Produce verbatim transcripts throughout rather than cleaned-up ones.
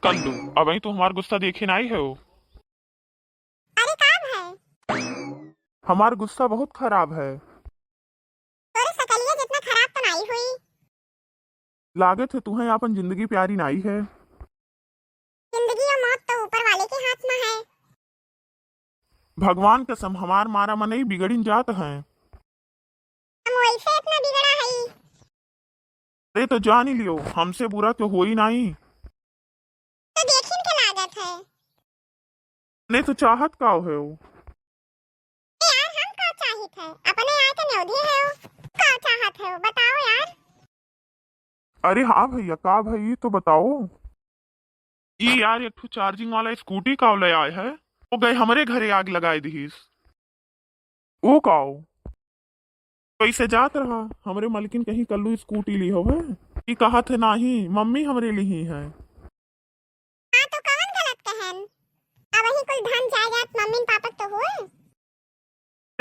कल्लू, अबहीं तो हमार गुस्सा देखे नाई है हो। अरे का है? हमार गुस्सा बहुत खराब है। तोरे सकलिया जितना खराब तो नाई हुई। लागत है तुहें आपन जिंदगी प्यारी नाई है। जिंदगी और मौत तो ऊपर वाले के हाथ में है। भगवान कसम, हमार मारा मनई बिगड़िन जात है। हम वैसे इतना बिगड़ा हई। अरे तो जानी लियो, हमसे बुरा तो होई नाई। तो देखिन के लागत है। नहीं तो चाहत का हो? ए यार, हम का चाहित है? अपने आए के न्योधे है हो। का चाहत है हो? बताओ यार। अरे हाँ भैया, का भाई, ये तो बताओ। ई यार, एक ठो charging वाला scooty का ले आए है, वो गए हमरे घरे आग लगाए दिहिस। ओ काओ, कैसे जात रहा, हमरे मलकिन कहीं कल्लू scooty ली हो है, ई कहत है नाही, मम्मी हमरे लिही है। हाँ, तो कवन गलत कहन? अब वही कुल धन जायदाद मम्मी पापा के तो हुए।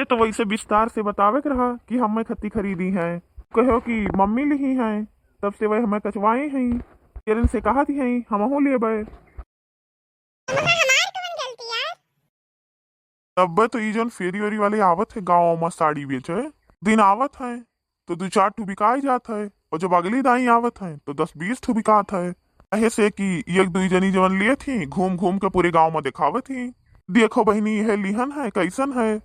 ए, तो वैसे विस्तार से बतावे के रहा कि हमें खत्ती खरीदी है। कहो कि मम्मी लिही है, तब से वह हमें कचवाए हैं। किरण से कहत हैं, हमहू लेबे। तो वहाँ हमार कवन गलती यार? तब्बे तो ई जौन फेरी वेरी वाले आवत है गाँव में साड़ी बेचे, दिन आवत है तो दू चार ठो बिकाई जात है, और जब अगली दाई आवत है तो दस बीस ठो बिकात है। काहे से कि एक दुई जनी जवन लिए थी, घूम घूम के पूरे गाँव में दिखावत थी, "देखो बहिनी, यह लिहन है, कैसन है?"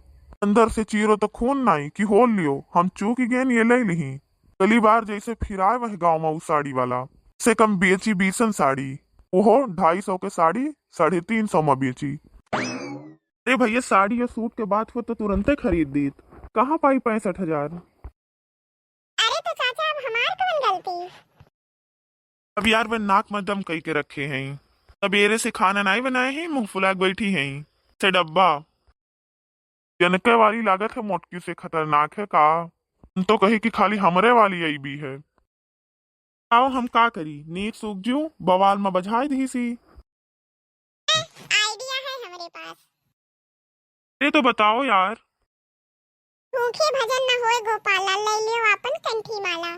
अंदर से चीरो तो खून नाई कि हो लियो, हम चूक गए, ये ले लिही। अगली बार जैसे फिर आए वह गाँव में उ साड़ी वाला, से कम बेची बीसन साड़ी, ओहो ढाई सौ के साड़ी साढ़े तीन सौ में बेची। अरे भैया, साड़ी और सूट के बात हो तो तुरंते खरीद दीत, कहाँ पाई पैंसठ हजार? अरे तो चाचा, अब हमार कवन गलती? अब यार, वे नाक में दम कई के रखे हैं, सबेरे से खाना नाई बनाए हैं, मुंह फुला के बैठी हैं। से डब्बा जनके वाली लागत है, मोटकी से खतरनाक है का? हम तो कही कि खाली हमरे वाली अइबी है। आओ, हम का करी, नीक सूख जू, बवाल में बजाए दीसी। आइडिया है हमरे पास। ये तो बताओ यार। भूखे भजन न होए गोपाला, ले लियो आपन कंठी माला।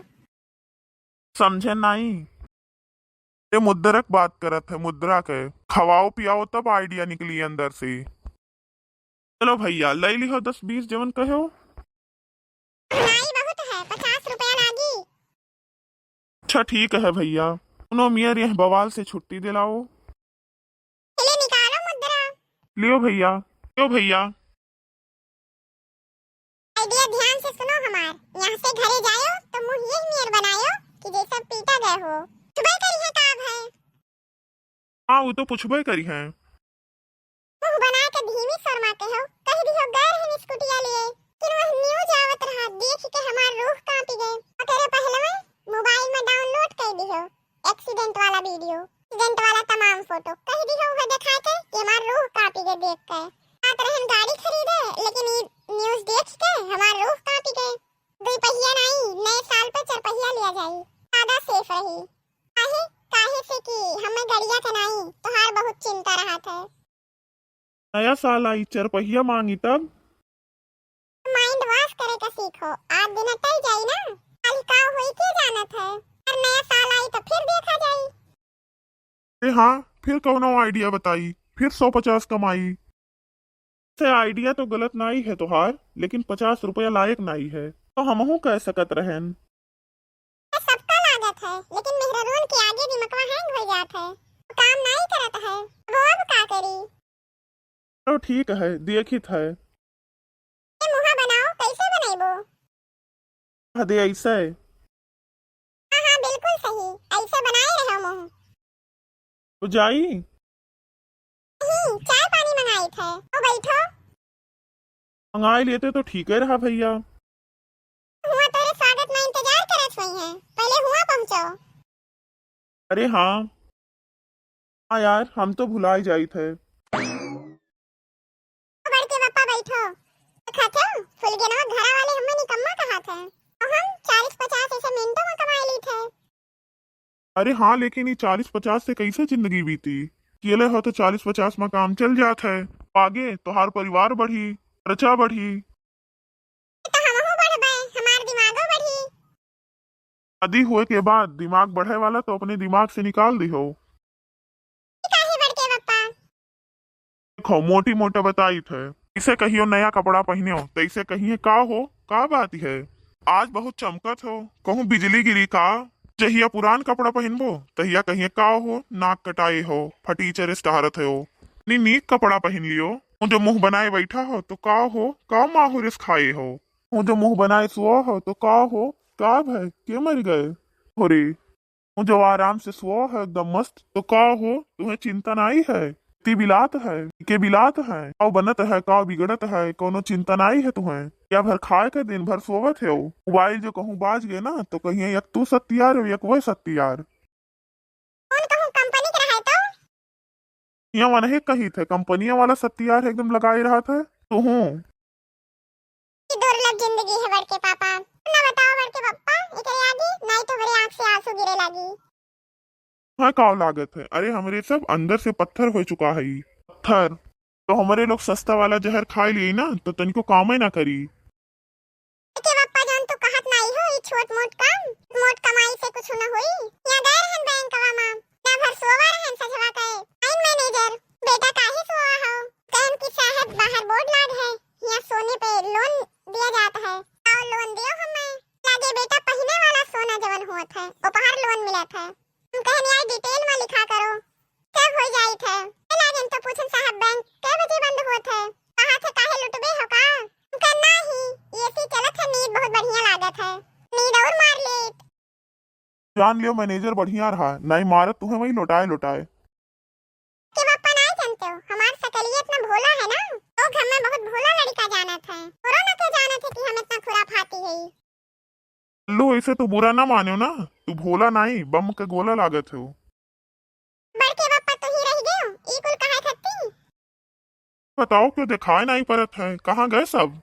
समझे नाई। ये मुद्रक बात करत है, मुद्रा के। खवाओ पियाओ तब आइडिया निकली अंदर से। चलो भैया, ले लिहो दस बीस जवन कहो। महंगाई बहुत है, पचास रुपया लागी। अच्छा ठीक है भैया, उनो मियर यह बवाल से छुट्टी दिलाओ। चले निकालो मुद्रा। लियो भैया, लियो भैया। आइडिया ध्यान से सुनो हमार, यहाँ से घरे जायो तो मुंह यही नियर बनायो कि जैसे पीटा गए हो। सुबह करी है का अब है? हाँ, वो तो पूछबे करी है। मुंह बना के धीमी शर्मा के हो, कह दियो गए रहन स्कूटिया लिए, किन वह न्यूज आवत रहा, देख के हमार रूह कांपी गए। ओकरे पहले मोबाइल में डाउनलोड कर दियो एक्सीडेंट वाला वीडियो, एक्सीडेंट वाला तमाम फोटो, कह दियो उहे दिखा के कि हमार रूह कांपी गए देख के। बात रहन गाड़ी खरीदे, लेकिन ई न्यूज देख के हमार रूह कांपी गए। दुई पहिया नाई, नए साल पे चार पहिया लिया जाई, ज्यादा सेफ रही। काहे? काहे से कि हमें गड़िया के नाई, तोहार बहुत चिंता रहत है। नया साल आई, चार पहिया मांगी तब? माइंड वॉश करे के सीखो, आज दिन अटल जाई ना, काल का होई के जानत है। और नया साल आई तो फिर देखा जाई। अरे हाँ, फिर कौनो आइडिया बताई, फिर सौ पचास कमाई। से आइडिया तो गलत नाई है तोहार, लेकिन पचास रुपया लायक नाई है, तो हमहू कह सकत रहन। ये सबका लागत है, लेकिन मेहररुअन के आगे दिमकवा हैंग हो जात है, काम नाई करत है। अब, अब का करी? चलो ठीक है, देखित है। ये मुहा बनाओ, कैसे बनैबो? हाँ, दे ऐसे। हाँ, हाँ, बिल्कुल सही, ऐसे बनाए रहो मुंह। तो जाई? नहीं, चाय पानी मंगाई थे, तो बैठो। मंगाई लेते तो ठीक ही रहा भैया। हुआ तेरे स्वागत में इंतजार करत हुई हैं, पहले हुआ पहुंचो। अरे हाँ, हाँ यार, हम तो भुलाई जाई थे। बड़के पापा बैठो। खाते हो? फुलगेनवा घरा वाले हमें निकम्मा कहा थे। और हम चालीस पचास ऐसे मिनटों में कमा ली थे। अरे हाँ, लेकिन ये चालीस पचास से कैसे जिंदगी बीती? अकेले हो तो चालीस पचास में काम चल जात है। आगे तोहार परिवार बढ़ी, खर्चा बढ़ी। तो हमहू बढ़बे, हमार दिमागो बढ़ी। शादी होए के बाद दिमाग बढ़े वाला तो अपने दिमाग से निकाल दिहो। खो मोटी मोटा बताइत है। इसे कहियो नया कपड़ा पहिन्यो, तइसे कहिए का हो, का बात है? आज बहुत चमकत हो, कहूँ बिजली गिरी का? जहिया पुरान कपड़ा पहिनबो, तहिया कहिए का हो, नाक कटाए हो, फटीचर स्टारत हो। नी नीक कपड़ा पहिन लियो, हूँ जो मुँह बनाए बैठा हो, तो का हो, का माहुरिस खाए हो? हूँ जो मुँह बनाए सुआ हो, तो का हो, का भय, के मर गए? हो रे, हूँ जो आराम से सुआ है एकदम मस्त, तो का हो, तुम्हें चिंता नाई है? ती बिलात है, के बिलात है, काव बनत है, काव बिगड़त है, कोनो चिंता नाई है तुम्हें? या भर खाए के दिन भर सोवत है, मोबाइल जो कहूँ बाज गए ना, तो कहिए एक तू सत्यार हो, एक वह सत्यार। कौन कहूँ कंपनी के रहा है तो? यहाँ वनहे कही थे, कंपनिया वाला सत्यार एकदम लगाए रहा था, तो हूँ। ई दुर्लभ जिंदगी है बड़के पापा। ना बताओ बड़के पप्पा, एकरे आगे नाई तोहरे आँख से आंसू गिरे लागी। हाँ, काव लागत है? अरे, हमरे सब अंदर से पत्थर हो चुका है ई। पत्थर। तो हमरे लोग सस्ता वाला जहर खाए लिए ना, तो तनिको कामे ना करी। बड़के पप्पा, जौन तू कहत नाई हो, ई छोट मोट काम, मोट कमाई से कुछ न होई। यहाँ गए रहन बैंकवा मा, ना भर सोवा रहन सझवा के। लाइन मैनेजर, बेटा काहे सोवा हो? कहन कि साहब, बाहर बोर्ड लाग है, यहाँ सोने पे लोन दिया जाता है, आओ लोन दियो हमें। लागे बेटा पहिने वाला सोना जवन होत है, उपहार लोन मिलत है। हम कहन यार डिटेल मा लिखा करो, सब हो जाइत है। ए लाजन तो पूछन साहब बैंक के बजे बंद होत है, कहा थे काहे लुटबे हो का? हम कहन नाही, एसी चलत है, नींद बहुत बढ़िया लागत है, नींद और मार लेत। जान लियो मैनेजर बढ़िया रहा, नाई मारत तुहे वही लोटाए लोटाए। के पप्पा नाई जानते हो, हमार सकलिया इतना भोला है ना, वो घर में बहुत भोला लड़का जानत है, कोरोना के जानत है कि हम इतना खुराफाती है। लो, इसे तू बुरा ना मानो ना, तू भोला नाई, बम के गोला लागत हो। बड़के पप्पा तू ही रह गयो, ई कुल कहाई खत्ती? बताओ, क्यों दिखाई नाई परत है, कहाँ गए सब?